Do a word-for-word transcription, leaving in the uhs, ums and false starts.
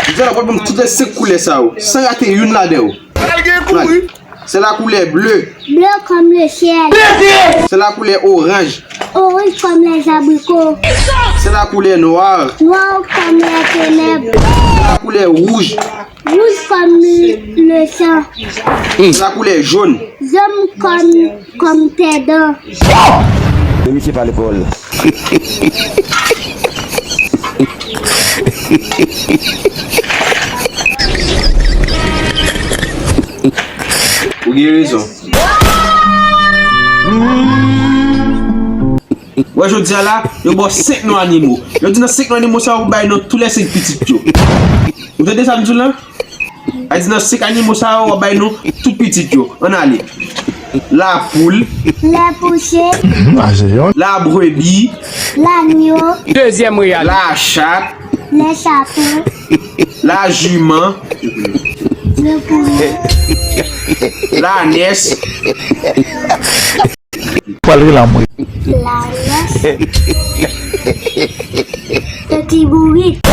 Jodi a la, w pral ban m tout lè senk koulè sa yo, san rate youn ladan yo. Pral gen kouri. C'est la couleur bleue. Bleu comme le ciel. C'est la couleur orange. Orange comme les abricots. C'est la couleur noire. Noir comme les ténèbres. C'est la couleur rouge. Rouge comme le sang. C'est la couleur jaune. Jaune comme, comme tes dents. Demisye pa lekòl. Ou gen rezon. Wè, jodi a la, yo ba w senk non animo. Yo di nan senk non animo sa yo, ou bay non tou lè senk pitit yo. Ou tande sa m di w la? A di nan senk animo sa yo, w ap bay non tout pitit yo. Ann ale. La poule. Le pouchet. La brebis. L'agneau. Dezyèm reyal. La chatte. Le chaton. La jument. Le poulet. L'ânesse. Pral rele anmwe. Lalès. Yon ti bourik.